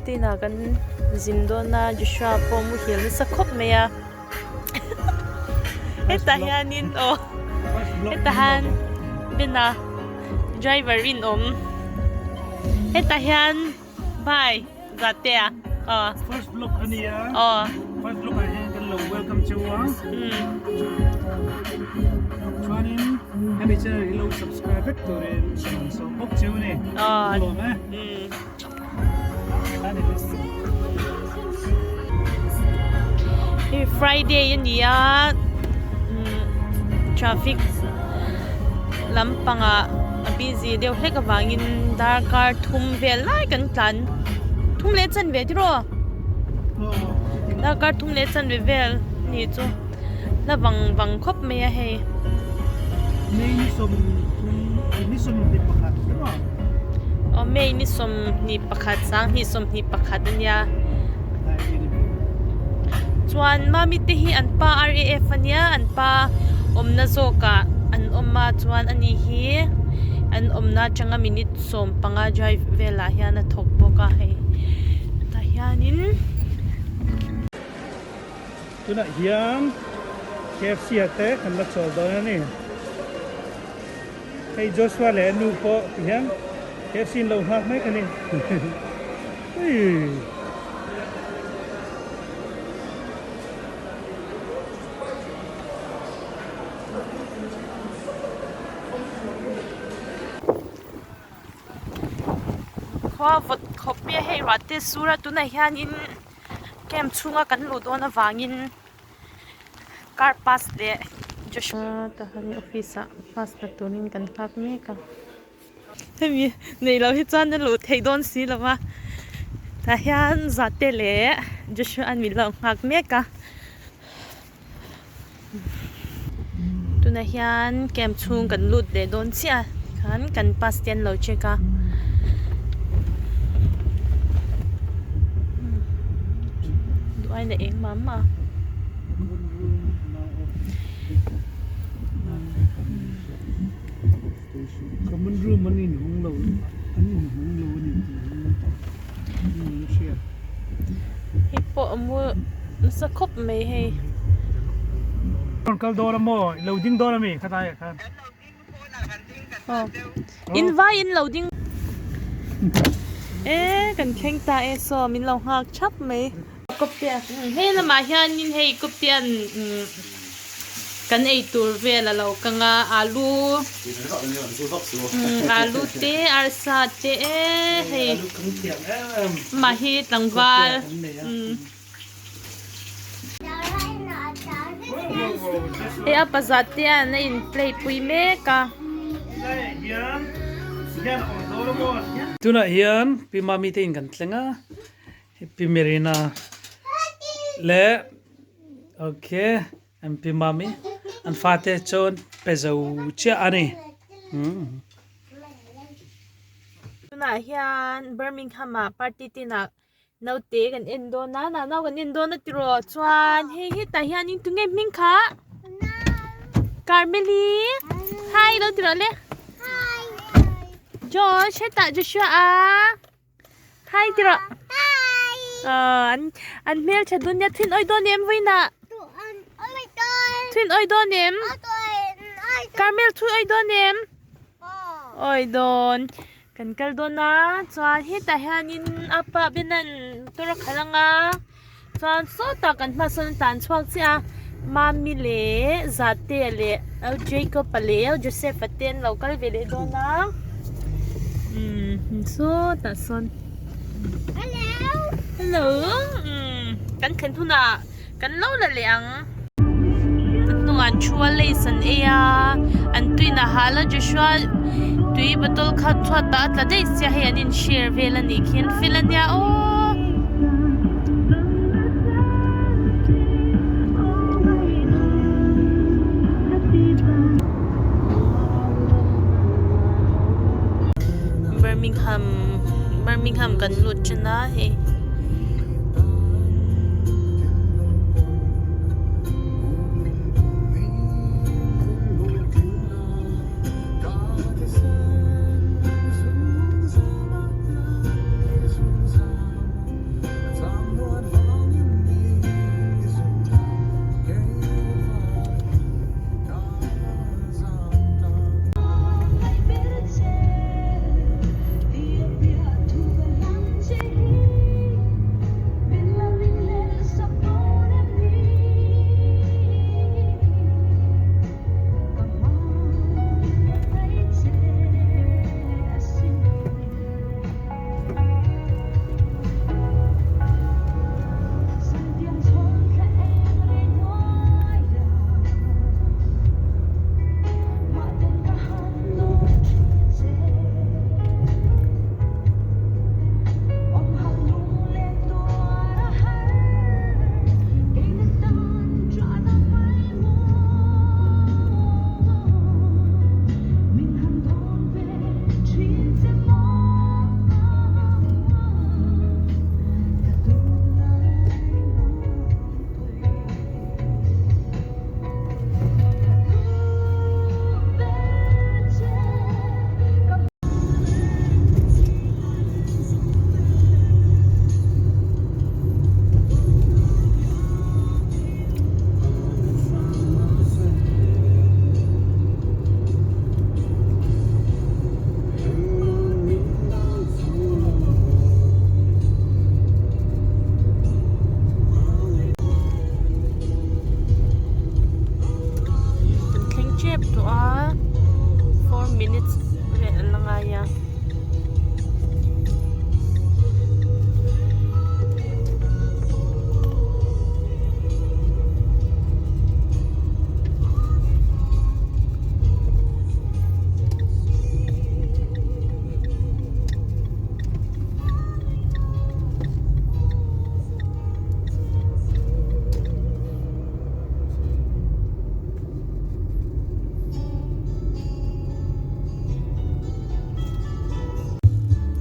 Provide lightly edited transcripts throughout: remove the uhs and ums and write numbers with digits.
Palestine ah kan zin dawn a Joshua pawh muhil nasa khawp mai a hetah hianin aw hetah hian Bena driver rinawm hetah hian bye zate a aw First vlog a nia aw first vlog ah hian kan lo welcome cheu a chuanin hemi channel hi lo subscribe vek turin kan sawm bawk cheu a ni aw lawm e. Hei Friday a ni a traffic lampangah a busy deuh hlek avangin darkar thum vel lai kan tlan thum leh chanve tiraw darkar thum leh chanve vel a nih chu la vang vang khawp mai a hei. Aw May ni 21 sanghnih 21 a nia. Chuan Mami te hi an pa RAF a nia an pa awmna zawkah an awm a chuan ani hi an awmna atanga minute 15 drive velah hian a thawk bawk a hei tah hianin. Tunah hian KFC ah te kan la chawl dawn a ni. Hei Joshua leh a nu pawh ti hian KFC in lo nghak mek a ni. Khua vawt khawp mai a hei ruah te sur a tunah hianin Camp chhunga kan luh dawn avangin car pass leh Joshua tahan office ah pass la turin kan nghak mek a hemi neih loh hi chuan a luh theih dawn si lo va tah hian Zate leh Joshua an min lo nghak mek a tunah hian camp chhung kan lut leh dawn chiah a tikhan kan pass te an lo check a duh aiin a eng mah mah a. Common room an inhawng lo an inhawng lo a ni tih hi a hriat. Hei pawh a mu nasa khawp mai hei. Rawn kal dawn a maw? I lo ding dawn a mi khatlaiah khan? Aw in vai in lo ding e kan thleng ta e saw min lo nghak thap mai. Hei lamah hianin hei kawpte kan ei tur vel a lo kang a alu alu te arsa te hei amah hi tlangval hei a pazat te an a in play pui mek a. Tunah hian Pi Mami te in kan thleng a. Pi Marina leh ok an Pi Mami an fate chuan pe zo chiah a ni. Tunah hian Birmingham ah party tinah naute kan en dawn a, nau kan en dawn a tiraw chuan hei hetah hianin tunge hming kha? Carmeli hi lo ti rawh le Josh hetah Joshua a. Hi ti rawh. Hi. An an hmel tha dun nia twin oi dawn em vawiinah. Twin oi dawn em? Carmel twin oi dawn em? Oi dawn. Kan kal dawn a chuan hetah hianin a pa Benan motor a khalh ang a chuan sawtah kan hma sawn a tlan chhuak chiah a Mami leh Zate leh Jacob-a leh Joseph-a te an lo kal ve leh dawn a umm sawtah sawn hello umm kan thlen hunah kan lo la leh ang a hnungah an thu a lace an ei a an tuin a hal a Joshua tui bottle kha chhuatah a tla daih sia hei an in share vel a nih khi an fel a nia aw. Birmingham Birmingham kan lut ṭan a hei. tep tawh a 4 minutes vel an la ngai a.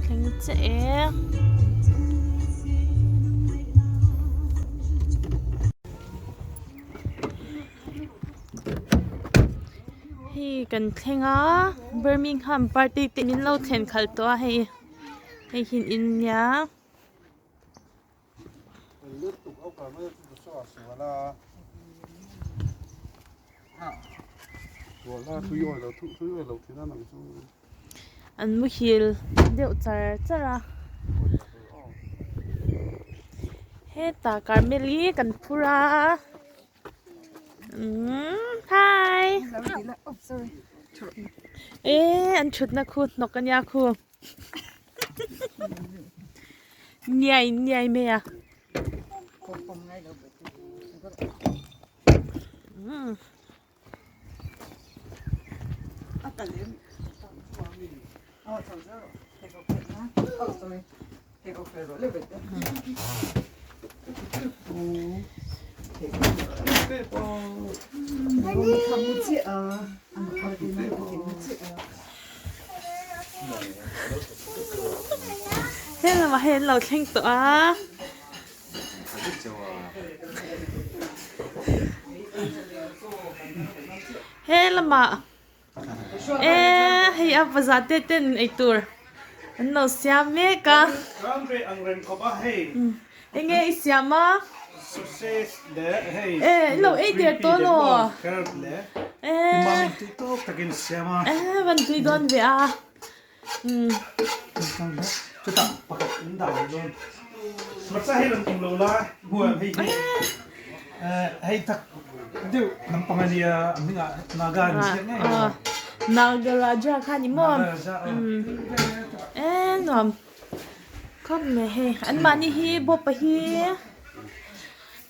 Thleng chiah e. Hei kan thleng a Birmingham party te min lo thlen khalh tawh a hei hei hi an in nia. An muhil deuh char char a hetah Carmeli kan phur a umm hi eh an thutna khu hnawk ania khu. Niai niai mai a. He lamah hian an lo thleng tawh a. He lamah eh hei a bazar te ten eitur an lo siam mek a. Enge i siam a? Eh i lo ei der tawh law? Eh eh van tui dawn ve a. Nagaraja kha ni maw? Eh nuam khawp mai hei anmahni hi bawpa hi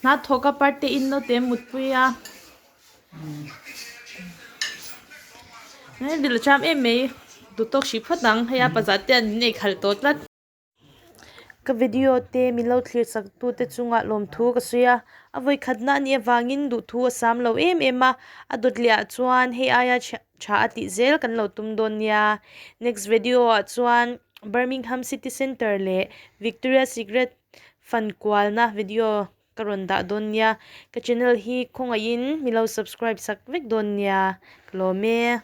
hna thawk a parte in naute mutpui a. He dil a cham em mai duhtawk hrih phawt ang hei a pazar te an nei khalh tawh tlat. Ka video te min lo thlir sak tu te chungah lawmthu ka sawi a a vawi khatna a nih avangin duhthu a sam lo em em a a dawt leh ah chuan hei aia tha a tih zel kan lo tum dawn nia next video ah chuan Birmingham city centre leh Victoria secret fan kualna video. Ka rawn dah dawn nia. Ka channel hi khawngaihin mi lo subscribe sak vek dawn nia. Ka lawm e.